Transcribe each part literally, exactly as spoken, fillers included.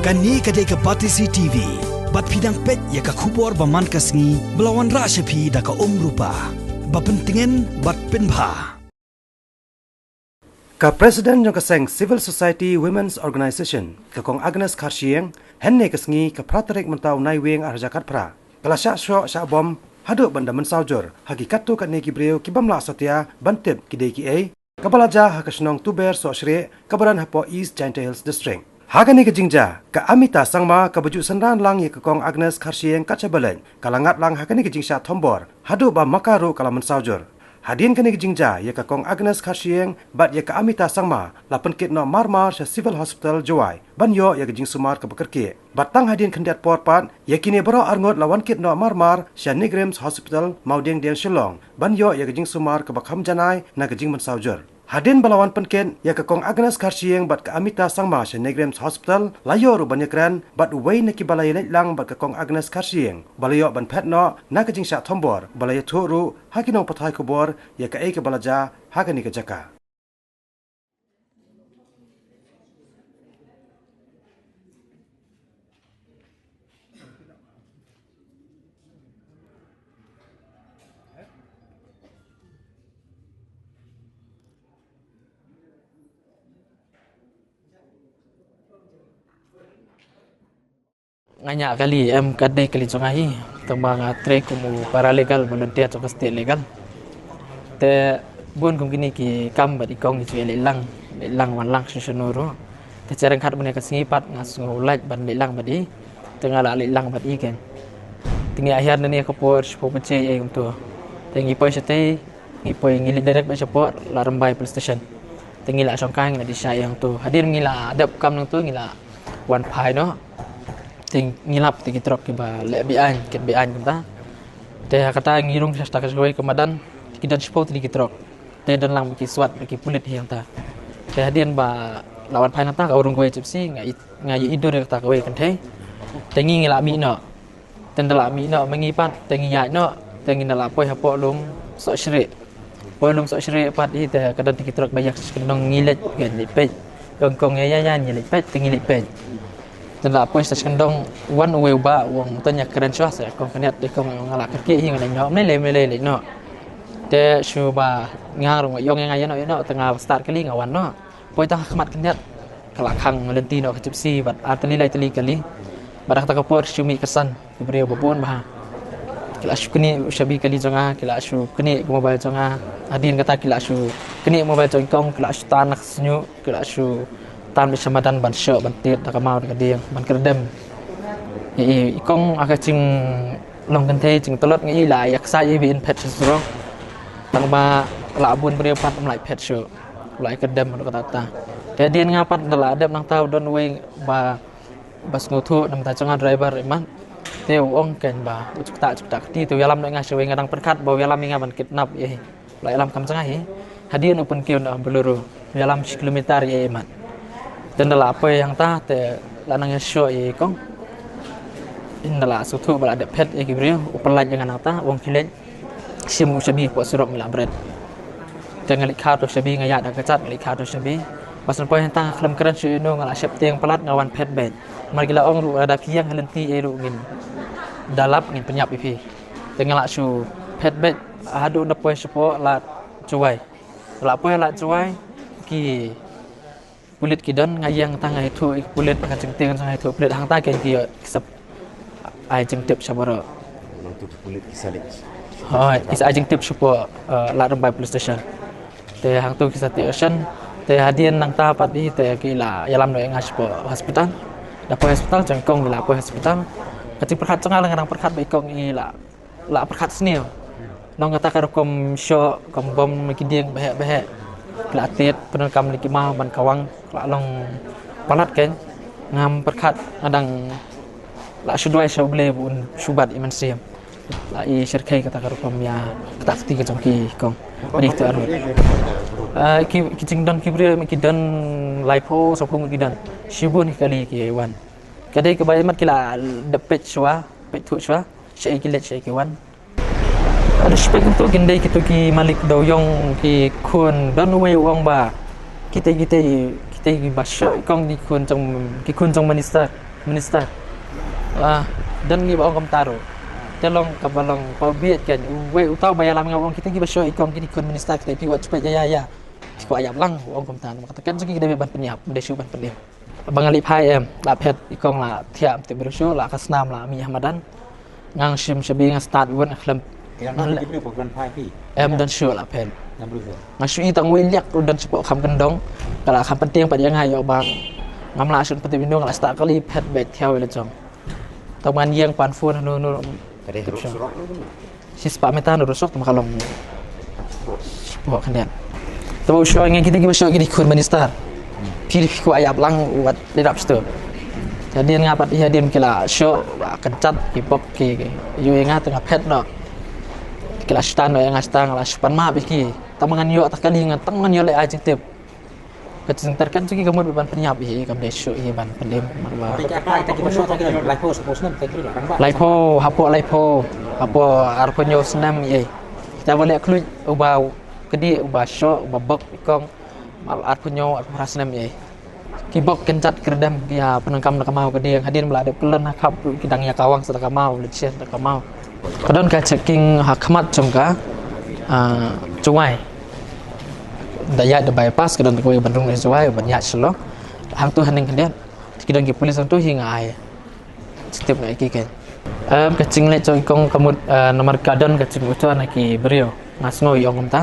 Kane ka dei ka Batesi T V. Bad phi dang peit ïa ka khubor ba man ka sngi ba la wanrah sha phi da ka Umrupa. Ba pyntngen bad pynbha. Ka President jong ka seng Civil Society Women's Organization, ka Kong Agnes Kharshiing, hynne ka sngi ka phra tarik mynta u Naiwieng arhajar khatphra, ka la shah shoh shah bom haduh ban da mynsaw jur ha ki katto katne ki briew ki bym lah satia ban tip ki dei kiei, kaba la jia ha ka shnong Tuber Sohshrieh, kaba don hapoh East Jaintia Hills District. Ha kane ka jingjia, ka Amita Sangma kaba ju synran lang ïa ka Kong Agnes Kharshiing kat shaba leit, ka la ngat lang ha kane ka jingshah thombor haduh ba ma ka ruh ka la mynsaw jur. Hadien kane ka jingjia ïa ka Kong Agnes Kharshiing bad ïa ka Amita Sangma la pynkit noh marmar sha Civil Hospital Jowai ban ïoh ïa ka jingsumar kaba kyrkieh. Bad tang hadien khyndiat por pat, ïa kine baroh arngut la wan kit noh marmar sha NEIGRIHMS Hospital, Mawdiengdieng, Shillong, ban ïoh ïa ka jingsumar kaba kham janai na ka jingmynsaw jur. Hadien ba la wan pynkit ïa ka Kong Agnes Kharshiing bad ka Amita Sangma sha NEIGRIHMS Hospital, la ïoh ruh ban ïakren bad uwei na kiba la ïaleit lang bad ka Kong Agnes Kharshiing, ba la ïoh ban phet noh na ka jingshah thombor, ba la ïathuh ruh ha ki nongpathai khubor ïa kaei kaba la jia ha kane ka jaka. Nga ñiah kali em, ka dei kali jong nga hi. Tang ba nga trei kum u paralegal, volunteer jong ka State Legal. Te bun kum kine ki kam bad i kong ki ju ïaleit lang, leit lang wan lang shisha no ruh. Te sha ryngkat mynne ka sngi pat nga sngew lait ban leit lang bad i. Te nga la leit lang bad i keiñ. Te ngi ïa hiar na ne ka por shiphew baje ei kumto. Te ngi poi shatei, ngi poi, ngi leit direct beit shapoh Ladrymbai Police Station. Te ngi la shong kai, ngi la die shai hangto. Hadien ngi la dep kam nangto, ngi la wan phai noh. Te ngi lap te ki trok kiba leh be-aiñ, kit be-aiñ kumta. Te ha kata ngi rung sha kata kawei ka madan, ki don shiphew tylli ki trok. Te don lang bad ki SWAT bad ki pulit hi hangta. Te hadien ba la wan phai nangta ka rung kawei Gypsy, nga i, nga ïohi dur ïa kata kawei kynthei. Te ngi, ngi la mih noh. Te ynda la mih noh ma ngi pat, te ngi ïaid noh, te ngi la poi hapoh lum Sohshrieh. Poi lum Sohshrieh pat hi te ka don te ki trok ba ïaid sha kyndong, ngi leit, ngi leit peit. Kong kong ïa ïa ïa ngi leit peit, te ngi leit peit. Te ynda la poi sha kyndong, wan uwei u bah u ong, to ïakren shuwa seh, kong khyndiat, te kong nga la kyrkieh hi, nga leit noh, ym lei lei, ym lei lei, leit noh. Te shu ba nga rung ong ïa nga ïa noh ïa noh, te nga start kali nga wan noh. Poi tang ha khmat khyndiat, ka la khang lynti noh ka Gypsy bad ar tylli lai tylli kali. Bad ha kata ka por shu mih ka san ki briew ba bun bha. Ki la shu knieh u shabi kali jong nga, ki la shu knieh ka mobile jong nga. Hadien kata ki la shu knieh mobile jong i kong, ki la shu tan na ka shñiuh, ki la shu tan beit sha madan ban shoh, ban tied da ka maw da ka dieng, ban kyrdem. I, i, i kong ha ka jinglong kynthei jingtlot nga i la ïaksaid ïa i ba in phet sha surok. Tang ba la bun briew pat ym lah phet shuh. Lai ka dem ruh kata kata. Te hadien nga pat da la dep nangta u don uwei ba, ba sngewthuh na bynta jong nga, driver i mat. Te u ong keiñ ba u ju ktah, ju ktah kti, te u ïalam noh ïa nga shawei, nga dang pyrkhat ba u ïalam ïa nga ban kidnap ïa hi. La ïalam kam jong nga hi. Hadien u pynkiew na Bolero, u ïalam shi kilometer ïa i mat. Te ynda la poi hangta te la nang ïashoh ïa i kong. Ynda la sngewthuh ba la dep phet ïa ki briew, u pyllait ïa nga nangta, u ong khie leit shim u shabi hapoh surok, ngi la bret. Te nga leit kha u shabi, nga ïaid da ka kjat, nga leit kha u shabi. Ba shu poi hangta nga khlem kren shuh ïano, nga la sheptieng palat, nga wan phet beit. Namar ki la ong ruh lada phi ïeng ha lynti ei ruh ngin da lap, ngin pynïap ïa phi. Te nga la shu phet beit haduh da poi shapoh Lad Jowai. La poi Lad Jowai, ki pulit ki don, nga ïeng tang nga ïathuh ïa ki pulit, ka jingtieng jong nga ïathuh pulit, hangta keiñ ki, ki sa ai jingtip sha baroh. Nangtu ki pulit ki sa leit. Hooid, ki sa ai jingtip shapoh, eh, Ladrymbai Police Station. Te hangtu ki sa tip shen, te hadien nangta pat hi te ki la ïalam noh ïa nga shapoh hospital. Da poi hospital jong i kong, ki la poi hospital. Ka jingpyrkhat jong nga la, nga dang pyrkhat ba i kong i la la pyrkhat sniew. Long kata ka rukom shoh, kam bom ki dieng baheh baheh. Ki la tied pyndonkam lem ki maw ban kawang, la long palat keiñ. Ngam pyrkhat, nga dang la shu duwai sha U Blei ba un shu bat ïa i mynsiem. La i syrkhei kata ka rukom ïa kata ka kti ka jong ki kong. Bad ïa kito arngut. Ah, ki, ki jingdon ki briew ki don laiphew, sawphew ngut ki don. Shibun kali ki wan. Ka dei kaba i mat ki la dep peit shuwa, peit thuh shuwa. Shaei ki leit, shaei ki wan. Ada shiphew kumto kin dei kito ki malik dewïong, ki khun, don uwei u ong ba kitei, kitei, kitei kiba shoh i kong ki khun jong, ki khun jong minister. Minister. Ah, don ngi ba ong kumta ruh. Te long kaba long kaba bieit kan. Wei uta ba ïalam nga ong kita ngi ba shoh i kong kini khun minister kita phi wat chupet ïa ïa ïa. Phi kwah ïap lang ong kumta. Namar kata kan jong ngi ki dei ban pynïap, dei shu ban pynïap. Ba nga leit phai em, la phet i kong la thiah te bru shu la ka snam la mi ha madan. Ngang shim shabi nga stad won khlem. Em don shu la phet. Nga shu i tang wei liak u don shu kham kendong. Ka la kham pyntieng pat ïa nga ïoh ba ngam la shun pyntieng binu nga la stad kali phet bek thiaw ïa la jong. Tang man ïeng pan phone nu nu. Ka dei ruh surok. Shi spah mita nu ruh surok tang ka long. Spah khyndiat. Tang u shoh ngi kita ki ba shoh kini khun minister. Phi phi kwah ïap lang wat li dap stu. Jadi nga pat ïa dien ki la shoh ba kynjat ki bok ki yu nga tang phet no. Ki la stan no nga stan la span ma bi ki. Tang ngan ïoh ta kali ngan tang ngan ïoh le ai jingtip. Ka jingter kan jong ki ka mut ban pynïap hi kam dei shu hi ban pyndim marwa. Laiphew, hapoh laiphew, hapoh arphew hynñiew snem ïa. Kita ba leh khluit uba kdi uba shoh uba bok i kong arphew hynñiew arphew phra snem ïa. Ki bok kynjat kredem ki ïa pyndonkam da ka maw ka dieng hadien ba la dep kyllon ha khap ki dang ïa kawang sa da ka maw leit shen da ka maw. Ka don ka checking ha khmat jong ka, ah, Jowai. Da ïaid da bypass ka don kawei ban rung ïa Jowai ban ïaid Shillong. Hangtu ha ning khyndiat. Ki don ki police hangtu hi nga ai. Jingtip nga ïa ki keiñ. Em, ka jingleh jong i kong ka mut, eh, namar ka don ka jingujor na ki briew. Nga sngew ïa ong kumta.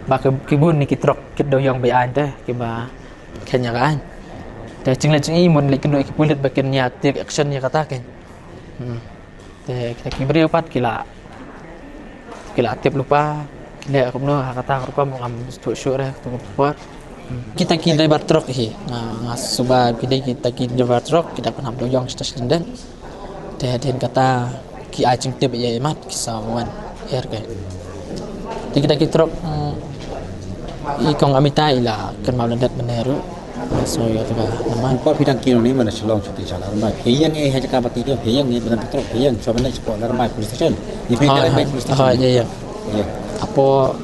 Ba ki, ki bun na ki trok kit da ïong ba aiñ te kiba kheiñ ïa ka aiñ. Te jingleh jong i mut leit kynduh ïa ki pulit ba kin ïa take action ïa kata keiñ. Hmm. Te kita ki briew pat ki la, ki la tip lypa, ki leh kumno ha kata ka rukom ngam sngewthuh shuh re tu ka por. Kita ki driver truck hi, nga, nga suba ki dei kita ki driver truck, kita pynhap da ïong station den. Te hadien kata ki ai jingtip ïa i mat ki sa wan her ke. Te kita ki truck, mm, i kong Amita i la kynmaw lyndet mynne ruh. So ïa ka namar. Phi dang kiew ne man Shillong shuti sha Larmai. Phi ïeng eh ha jaka ba kiew, phi ïeng eh ban patrol, phi ïeng sha ban sha Larmai police station. Ïa phi ka Larmai police station. Ïa ïa. Hapoh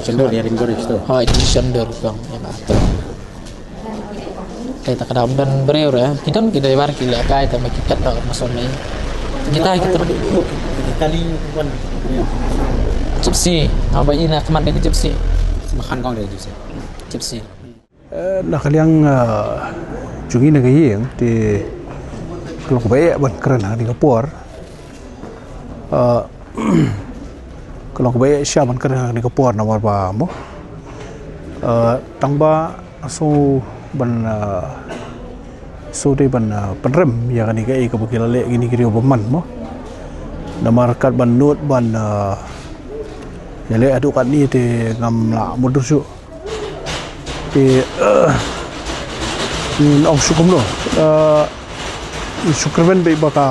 Shandur ïa ring gorich tu. Ha ïa Shandur kong ïa ba. Te ta ka dam don briew re. Ki don ki driver ki lehkai te ma ki phet da ma soni. Kita kita kali wan. Gypsy, aba ina khmat de Gypsy. Makan kong de Gypsy. Gypsy. Eh, na ka liang, eh, jong ngi na ka ïing te ka long kaba eh ban kren ha kane ka por. Eh, ka long kaba eh sha ban kren ha kane ka por namar ba mo. Eh, tang ba so ban, eh, so dei ban, eh, pynrem ïa kane ka ei kaba ki la leh kine ki briew bymman mo. Namar kat ban nud ban, eh, ïaleh haduh katne te ngam lah mutdur shuh. Te, eh, ngin ong shu kumno, eh, ngin shu kyrmen beit ba ka,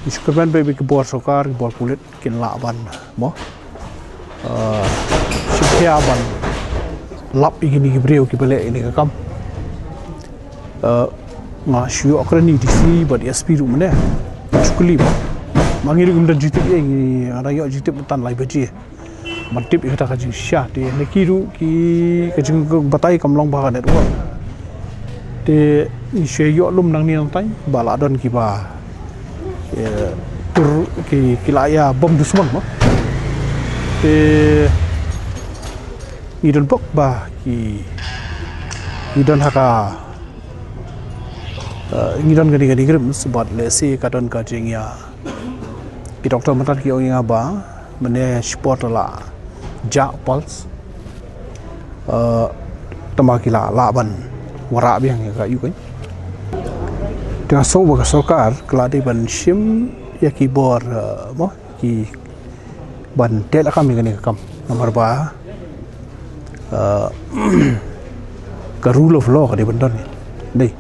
ngin shu kyrmen beit ba ki bor sorkar, ki bor pulit kin lah ban mo, eh, shim khia ban lap ïa kine ki briew kiba leh ïa kane ka kam. Eh, nga shu ïoh kren ïa i D C bad i S P ruh mynne. Shu kylli ba ma ngi ruh ngim don jingtip ïa ngi, nga dang ïoh jingtip mynta lai baje. Ban tip ïa kata ka jingshisha te na ki ruh ki ka jingbatai kam long ba ka network. Te ngi shu ïoh lum nangne nangtai ba la don kiba, eh, tur ki, ki la ïa bom dusmon mo. Te ngi don bok ba ki, ki don ha ka Eh, ngi don kane kane ka rim sbat lehse ka don ka jingïa. Ki doktor mynta ki ong ïa nga ba mynne shipor la jah pulse. Eh, tangba ki la lah ban wanrah biang ïa ka ïu ka. Te nga sngew ba ka sorkar ka la dei ban shim ïa ki bor, eh, mo ki ban teh lakam ïa kane ka kam namar ba, eh, ka rule of law ka dei ban don. Dei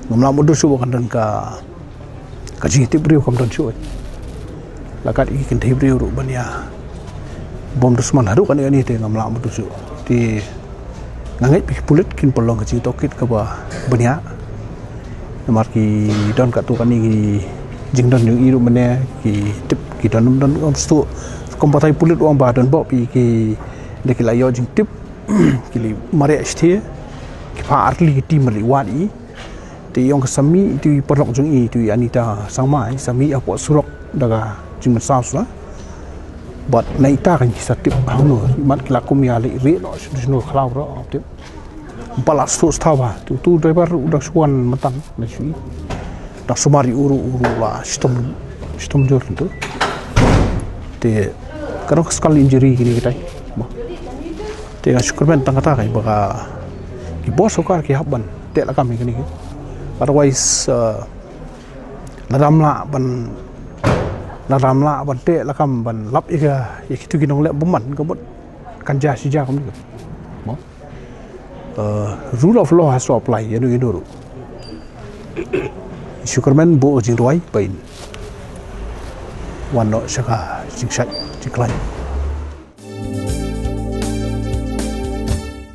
ngam lah mutdur shuh ba kan don ka, ka jingtip briew kam don shuh. La kat ki kynthei briew ruh ban ïa bom dusmon haduh kane kane te ngam lah mutdur shuh. Te nga ngeit ba ki pulit kin pynlong ka jingtohkit kaba bniah. Namar ki don katto katne ki jingdon jong i ruh mynne ki tip ki don, don ym sdang. Kum batai pulit u ong ba don bok ïa ki da ki la ïoh jingtip ki la mareh shtei ki phah artylli ki team ri wad i. Te i ong ka sa mih itu i paralok jong i itu i Anita Sangma, i sa mih hapoh surok da ka jingmynsaw shuwa. Bad na ita kan ki sa tip hangno, imat ki la kum ïa leh rieh noh, shu shu khlaw ruh tip. Ba la shu stop ba, tu tu driver u dang shu wan mynta na shu i. Dang sumar ïa u ruh, u ruh la shitom, shitom jur tu. Te ka dang skull injury kine kitai. Te nga shu kyrmen tang kata kai ba ka, ki bor sorkar ki hap ban teh lakam ïa kine ki. Otherwise, uh, lada ym lah ban, lada ym lah ban teh lakam ban lap ïa ka, ïa kitu ki nongleh bymman ka mut kan jia shi jia kumne. Mo? Uh, rule of law has to apply ïa no ïa no ruh. Shu kyrmen buh jingduwai ba in wan noh sha ka jingshait jingkhlaiñ.